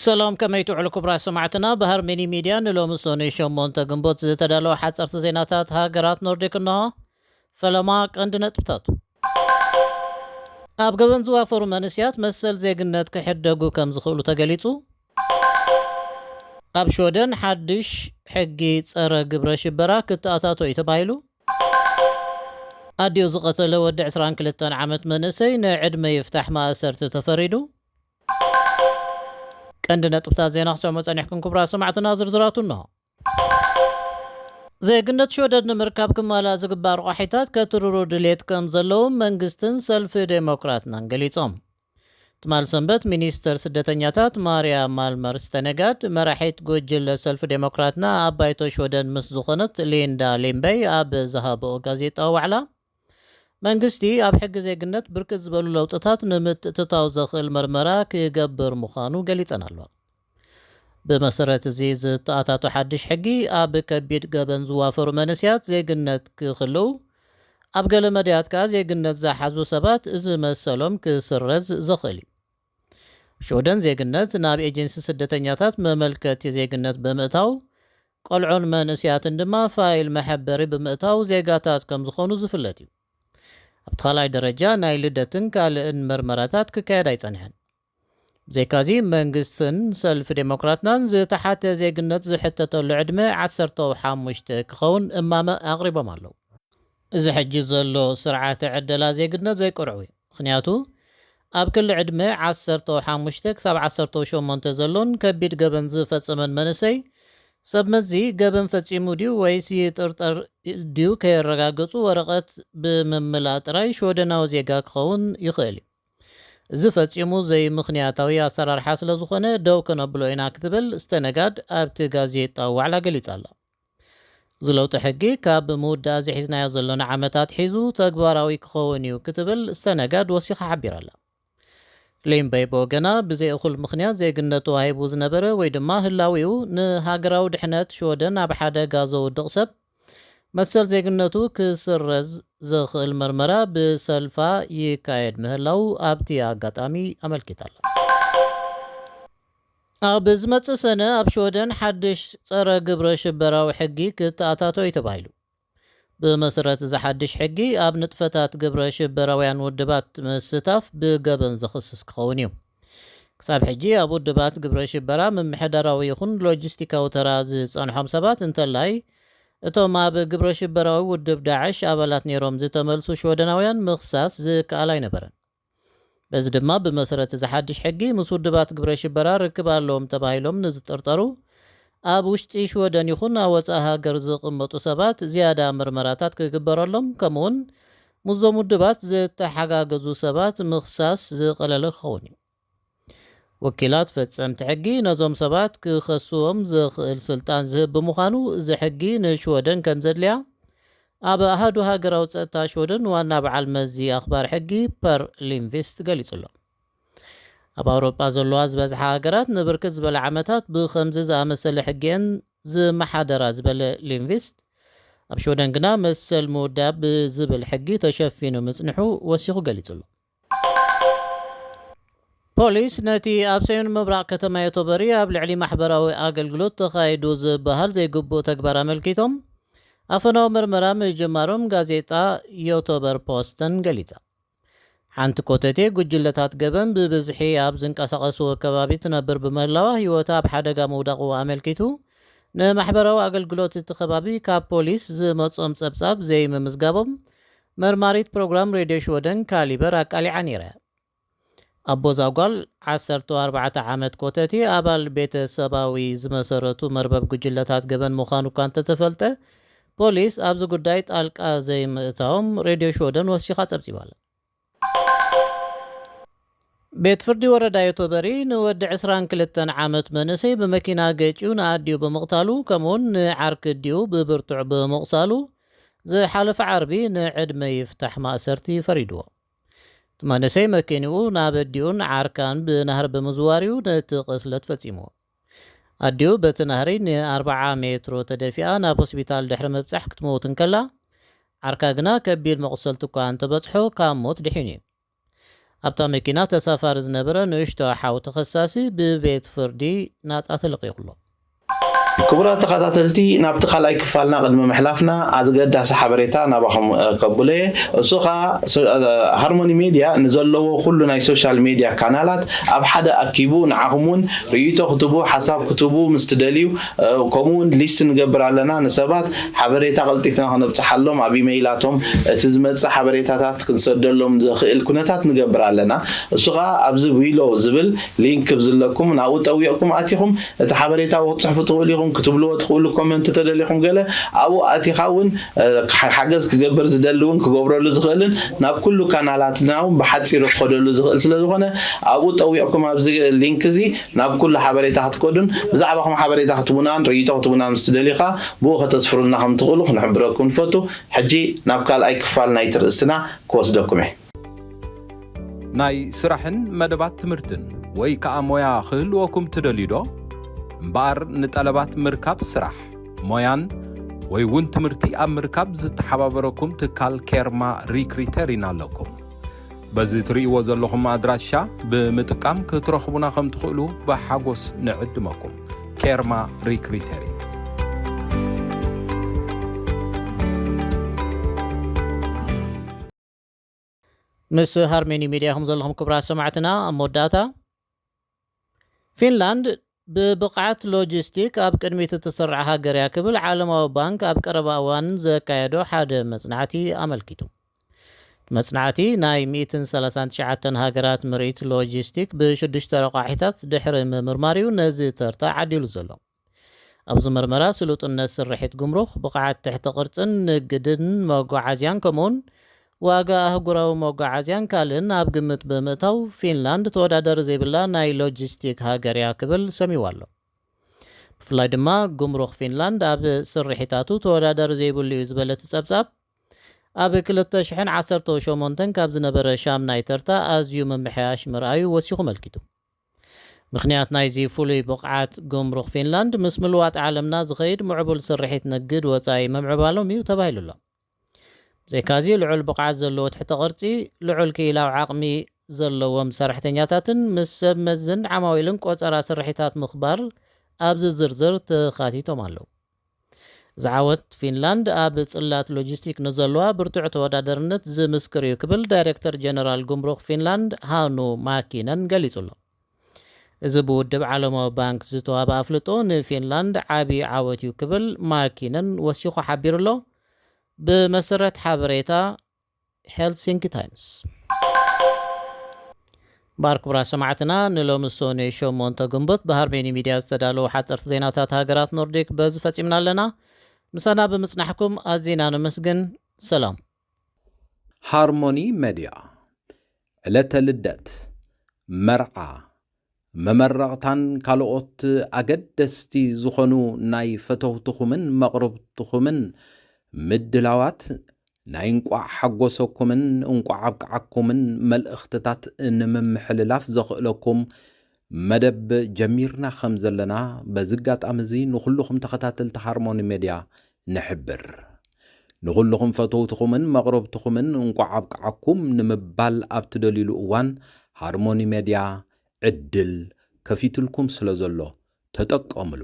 ሰላም፣ ከመይ ትውዕሉ ክቡራት ሰማዕትና? ብሃርመኒ ሚድያ ንሎሚ ሰኑይ ሸሞንተ ግንቦት ዝተዳለወ ሓፀርቲ ዜናታት ሃገራት ኖርዲክ እንሆ። ፈለማ ቀንዲ ነጥብታቱ። ኣብ ገበን ዝዋፈሩ መንእስያት መሰል ዜግነት ክሕደጉ ከም ዝኽእሉ ተገሊጹ። ኣብ ሽወደን ሓድሽ ሕጊ ጸረ ግብረ ሽበራ ክተኣታቶ እዩ ተባሂሉ። ኣዲኡ ዝቐተለ ወዲ ዕስራን ክልተን ዓመት መንእሰይ ንዕድመ ይፍታሕ ማእሰርቲ ተፈሪዱ። ቀንዲ ነጥብታት ዜና ክሰምዑ ጸኒሕኩም ክቡራት ሰማዕትና፣ ዝርዝራቱ እንሆ። ዜግነት ሽወደን ንምርካብ ክማላእ ዝግባእ ረቋሒታት ከትርሩ ድሌት ከም ዘለዎም መንግስትን ሰልፊ ዴሞክራትናን ገሊጾም። ትማል ሰንበት ሚኒስተር ስደተኛታት ማርያ ማልመር ስተነጋድ መራሒት ጉጅለ ሰልፊ ዴሞክራትና ኣብ ባይቶ ሽወደን ምስ ዝኾነት ሊንዳ ሊምበይ ኣብ ዝሃብኦ ጋዜጣዊ ዋዕላ፣ መንግስቲ ኣብ ሕጊ ዜግነት ብርክት ዝበሉ ለውጥታት ንምትእትታው ዘኽእል መርመራ ክገብር ምዃኑ ገሊጸን ኣለዋ። ብመሰረት እዚ ዝተኣታቶ ሓድሽ ሕጊ፣ ኣብ ከቢድ ገበን ዝዋፈሩ መንእስያት ዜግነት ክኽልኡ፣ ኣብ ገለ መድያት ከኣ ዜግነት ዝሓዙ ሰባት እዚ መሰሎም ክስረዝ ዘኽእል እዩ። ሽወደን ዜግነት ናብ ኤጀንሲ ስደተኛታት መመልከቲ ዜግነት ብምእታው፣ ቆልዑን መንእስያትን ድማ ፋይል መሐበሪ ብምእታው ዜጋታት ከም ዝኾኑ ዝፍለጥ እዩ። ኣብቲ ካልኣይ ደረጃ ናይ ልደትን ካልእን መርመራታት ክካየድ ኣይጸንሐን። ብዘይካዚ፣ መንግስትን ሰልፊ ዴሞክራትናን ዝተሓተ ዜግነት ዝሕተተሉ ዕድመ ዓሰርተ ሓሙሽተ ክኸውን እማመ ኣቕሪቦም ኣለዉ። እዚ ሕጂ ዘሎ ስርዓተ ዕደላ ዜግነት ዘይቅርዑ እዩ። ምኽንያቱ፣ ኣብ ክሊ ዕድመ ዓሰርተ ሓሙሽተ ክሳብ ዓሰርተ ሸሞንተ ዘሎን ከቢድ ገበን ዝፈጸመን መንእሰይ፣ ሰብ መዚ ገበን ፈጺሙ ድዩ ወይስ ይጥርጠር ድዩ ከየረጋገጹ፣ ወረቐት ብምምላእ ጥራይ ሽወደናዊ ዜጋ ክኸውን ይኽእል እዩ። እዚ ፈጺሙ ዘይምኽንያታዊ ኣሰራርሓ ስለ ዝኾነ፣ ደው ከነብሎ ኢና ክትብል ስተነጋድ ኣብቲ ጋዜጣዊ ዋዕላ ገሊጻ ኣላ። እዚ ለውጢ ሕጊ ካብ ምውዳእ እዚ ሒዝናዮ ዘሎና ዓመታት ሒዙ ተግባራዊ ክኸውን እዩ ክትብል ስተነጋድ ወሲኻ ሓቢራ ኣላ። ሊምበይ ብወገና፣ ብዘይ እኹል ምኽንያት ዜግነት ተዋሂቡ ዝነበረ ወይ ድማ ህላዊኡ ንሃገራዊ ድሕነት ሽወደን ኣብ ሓደጋ ዘውድቕ ሰብ፣ መሰል ዜግነቱ ክስረዝ ዘኽእል መርመራ ብሰልፋ ይካየድ ምህላው ኣብቲ ኣጋጣሚ ኣመልኪታ ኣላ። ኣብ ዝመጽእ ሰነ ኣብ ሽወደን ሓድሽ ጸረ ግብረ ሽበራዊ ሕጊ ክተኣታቶ እዩ ተባሂሉ። ብመሰረት እዚ ሓድሽ ሕጊ፣ ኣብ ንጥፈታት ግብረ ሽበራውያን ውድባት ምስታፍ ብገበን ዘኽስስ ክኸውን እዩ። ክሳብ ሕጂ ኣብ ውድባት ግብረ ሽበራ ምምሕዳራዊ ይኹን ሎጂስቲካዊ ተራ ዝጸንሖም ሰባት፣ እንተላይ እቶም ኣብ ግብረ ሽበራዊ ውድብ ዳዕሽ ኣባላት ነይሮም ዝተመልሱ ሽወደናውያን ምኽሳስ ዝከኣል ኣይነበረን። በዚ ድማ፣ ብመሰረት እዚ ሓድሽ ሕጊ፣ ምስ ውድባት ግብረ ሽበራ ርክብ ኣለዎም ተባሂሎም ንዝጥርጠሩ፣ ኣብ ውሽጢ ሽወደን ይኹን ኣብ ወጻኢ ሃገር ዝቕመጡ ሰባት ዝያዳ ምርመራታት ክግበረሎም፣ ከምኡውን ምስዞም ውድባት ዝተሓጋገዙ ሰባት ምኽሳስ ዝቐለለ ክኸውን እዩ። ወኪላት ፈጸምቲ ሕጊ ነዞም ሰባት ክኸስዎም ዘኽእል ስልጣን ዝህብ ብምዃኑ፣ እዚ ሕጊ ንሽወደን ከም ዘድልያ ኣብ ኣሃዱ ሃገራዊ ጸጥታ ሽወደን ዋና በዓል መዚ ኣኽባር ሕጊ ፐር ሊንቪስት ገሊጹ ኣሎ። ኣብ ኣውሮጳ ዘለዋ ዝበዝሓ ሃገራት ንብርክት ዝበለ ዓመታት ብኸምዚ ዝኣመሰለ ሕጊ እየን ዝመሓደራ ዝበለ ሊንቪስት፣ ኣብ ሽወደን ግና መሰል ምውዳብ ብዝብል ሕጊ ተሸፊኑ ምጽንሑ ወሲኹ ገሊጹ ኣሎ። ፖሊስ ነቲ ኣብ ሰሜን ምብራቕ ከተማ ዮቶበሪ ኣብ ልዕሊ ማሕበራዊ ኣገልግሎት ተኻይዱ ዝበሃል ዘይግቡእ ተግባር ኣመልኪቶም ኣፈናዊ መርመራ ምጅማሮም ጋዜጣ ዮቶበር ፖስተን ገሊጻ። ሓንቲ ኮተቴ ጉጅለታት ገበን ብብዝሒ ኣብ ዝንቀሳቐስዎ ከባቢ ትነብር ብምህላዋ ህይወታ ኣብ ሓደጋ ምውዳቑ ኣመልኪቱ፣ ንማሕበራዊ ኣገልግሎት እቲ ከባቢ ካብ ፖሊስ ዝመጾም ጸብጻብ ዘይምምዝጋቦም መርማሪት ፕሮግራም ሬድዮ ሽወደን ካሊበር ኣቃሊዓ ነይራ እያ። ኣቦ እዛ ጓል፣ ዓሰርተ ኣርባዕተ ዓመት ኮተቴ፣ ኣባል ቤተሰባዊ ዝመሰረቱ መርበብ ጉጅለታት ገበን ምዃኑ እኳ እንተተፈልጠ፣ ፖሊስ ኣብዚ ጉዳይ ጣልቃ ዘይምእታዎም ሬድዮ ሽወደን ወሲኻ ጸብጺባ ኣላ። ቤት ፍርዲ ወረዳ ዮቶበሪ ንወዲ ዕስራን ክልተን ዓመት መንእሰይ ብመኪና ገጭዩ ንኣዲኡ ብምቕታሉ፣ ከምኡውን ንዓርኪ ኣዲኡ ብብርቱዕ ብምቑሳሉ፣ ዝሓለፈ ዓርቢ ንዕድመ ይፍታሕ ማእሰርቲ ፈሪድዎ። እቲ መንእሰይ መኪንኡ ናብ ኣዲኡን ዓርካን ብናህሪ ብምዝዋር እዩ ነቲ ቅስለት ፈጺምዎ። ኣዲኡ በቲ ናህሪ ንኣርብዓ ሜትሮ ተደፊኣ ናብ ሆስፒታል ድሕሪ ምብጻሕ ክትመውት እንከላ፣ ዓርካ ግና ከቢድ መቑሰልቲ እኳ እንተበጽሖ፣ ካብ ሞት ድሒኑ እዩ። ኣብታ መኪና ተሳፋሪ ዝነበረ ንእሽቶ ሓው ተኸሳሲ ብቤት ፍርዲ ናጻ ተለቒቑ ኣሎ። ክቡራት ተኸታተልቲ፣ ናብቲ ካልኣይ ክፋልና ቅድሚ ምሕላፍና ኣገዳሲ ሓበሬታ ናባኹም፣ እ፣ ከብሎ እየ። እሱ ኸኣ ሶ-፣ እ፣ ሃርሞኒ ሜድያ ንዘለዎ ኩሉ ናይ ሶሻል ሜድያ ካናላት ኣብ ሓደ ኣኪቡ ንዓኹም እውን ርእይቶ ክትቡ፣ ሓሳብ ክትቡ ምስ ትደልዩ፣ እ፣ ከምኡ እውን ሊስት ንገብር ኣለና። ንሰባት ሓበሬታ ቀልጢፍና ክነብጽሓሎም ኣብ ኢመይላቶም እቲ ዝመጽእ ሓበሬታታት ክንሰደሎም ዘኽእል ኩነታት ንገብር ኣለና። እሱ ኸኣ ኣብዚ ዊሎ ዝብል ሊንክ ክብ ዝለኩም ናብኡ ጠዊቕኩም ኣቲኹም እቲ ሓበሬታ ክትጽሕፉ ትኽእሉ ኢኹም። ክትብልዎ ትኽእሉ ኮመንት ተደሊኹም ገለ ኣብኡ ኣቲኻ እውን፣ እ፣ ሓ-፣ ሓገዝ ክገብር ዝደሊ እውን ክገብረሉ ዝኽእልን ናብ ኩሉ ካናላትና እውን ብሓጺሩ ክኸደሉ ዝኽእል ስለ ዝኾነ ኣብኡ ጠዊቕኩም ኣብዚ ሊንክ እዚ ናብ ኩሉ ሓበሬታ ክትከዱን ብዛዕባኹም ሓበሬታ ክትቡናን ርእይቶ ክትቡናን ምስ ትደልዩ ኸኣ ብኡ ከተስፍሩልና ከም ትኽእሉ ክንሕብረኩም ንፈቱ። ሕጂ ናብ ካልኣይ ክፋል ናይቲ ርእስትና ክወስደኩም እየ። ናይ ስራሕን መደባት ትምህርትን ወይ ከኣ ሞያ ክህልወኩም ትደልዩ ዶ? እምበኣር ንጠለባት ምርካብ ስራሕ፣ ሞያን ወይ እውን ትምህርቲ ኣብ ምርካብ ዝተሓባበረኩም ትካል ኬርማ ሪክሪተር ኢና ኣለኩም። በዚ ትርእይዎ ዘለኹም ኣድራሻ ብምጥቃም ክትረኽቡና ከም ትኽእሉ ብሓጎስ ንዕድመኩም። ኬርማ ሪክሪተር። ምስ ሃርሜኒ ሚድያ ኢኹም ዘለኹም ክቡራት ሰማዕትና። ኣብ መወዳእታ፣ ፊንላንድ ብብቕዓት ሎጂስቲክ ኣብ ቅድሚት እትስራዕ ሃገር እያ ክብል ዓለማዊ ባንክ ኣብ ቀረባ እዋን ዘካየዶ ሓደ መጽናዕቲ ኣመልኪቱ። መጽናዕቲ ናይ ሚእትን ሰላሳን ትሽዓተን ሃገራት ምርኢት ሎጂስቲክ ብሽዱሽተ ረቋሒታት ድሕሪ ምምርማር እዩ ነዚ ተርታ ዓዲሉ ዘሎ። ኣብዚ መርመራ ስሉጥነት ስርሒት ጉምሩኽ፣ ብቕዓት ትሕቲ ቅርጽን ንግድን መጓዓዝያን ከምኡውን ዋጋ ኣህጉራዊ መጓዓዝያን ካልእን ኣብ ግምት ብምእታው ፊንላንድ ተወዳዳሪ ዘይብላ ናይ ሎጂስቲክ ሃገር እያ ክብል ሰሚዋ ኣሎ። ብፍላይ ድማ ጉምሩኽ ፊንላንድ ኣብ ስርሒታቱ ተወዳዳሪ ዘይብሉ እዩ ዝበለ እቲ ጸብጻብ ኣብ ክልተ ሽሕን ዓሰርተ ሸሞንተን ካብ ዝነበረ ሻምናይ ተርታ ኣዝዩ ምምሕያሽ ምርኣዩ ወሲኹ መልኪቱ። ምኽንያት ናይዚ ፍሉይ ብቕዓት ጉምሩኽ ፊንላንድ ምስ ምልዋጥ ዓለምና ዝኸይድ ምዕቡል ስርሒት ንግድ ወጻኢ ምምዕባሎም እዩ ተባሂሉ ኣሎ። ብዘይካዚ ልዑል ብቕዓት ዘለዎ ትሕተ ቅርጺ፣ ልዑል ክኢላዊ ዓቕሚ ዘለዎም ሰራሕተኛታትን ምስ ሰብ መዝን ዓማዊልን ቆጸራ ስርሒታት ምኽባር ኣብዚ ዝርዝር ተኻቲቶም ኣለዉ። እዚ ዓወት ፊንላንድ ኣብ ጽላት ሎጂስቲክ ንዘለዋ ብርቱዕ ተወዳደርነት ዝምስክር እዩ ክብል ዳይሬክተር ጀነራል ጉምሩኽ ፊንላንድ ሃኑ ማኪነን ገሊጹ ኣሎ። እዚ ብውድብ ዓለማዊ ባንክ ዝተዋህበ ኣፍልጦ ንፊንላንድ ዓቢ ዓወት እዩ ክብል ማኪነን ወሲኹ ሓቢሩ ኣሎ። ብመሰረት ሓበሬታ ሄልሲንኪ ታይምስ። እምበኣር ክቡራት ሰማዕትና፣ ንሎሚ ሰኑይ ሸሞንተ ግንቦት ብሃርሜኒ ሚድያ ዝተዳለዉ ሓፀርቲ ዜናታት ሃገራት ኖርዲክ በዚ ፈፂምና ኣለና። ምሳና ብምፅናሕኩም ኣዚና ነመስግን። ሰላም። ሃርሞኒ ሜድያ፣ ዕለተ ልደት፣ መርዓ፣ መመረቕታን ካልኦት ኣገደስቲ ዝኾኑ ናይ ፈተውትኹምን መቕርብትኹምን ምድላዋት፣ ናይ እንቋዕ ሓጎሰኩምን እንቋዕ ኣብቅዓኩምን መልእኽትታት ንምምሕልላፍ ዘኽእለኩም መደብ ጀሚርና ከም ዘለና በዚ ኣጋጣሚ እዚ ንኹልኹም ተኸታተልቲ ሃርሞኒ ሜድያ ንሕብር። ንኹልኹም ፈተውትኹምን መቕረብትኹምን እንቋዕ ኣብቅዓኩም ንምባል ኣብ ትደልዩሉ እዋን ሃርሞኒ ሜድያ ዕድል ከፊትልኩም ስለ ዘሎ ተጠቀምሉ።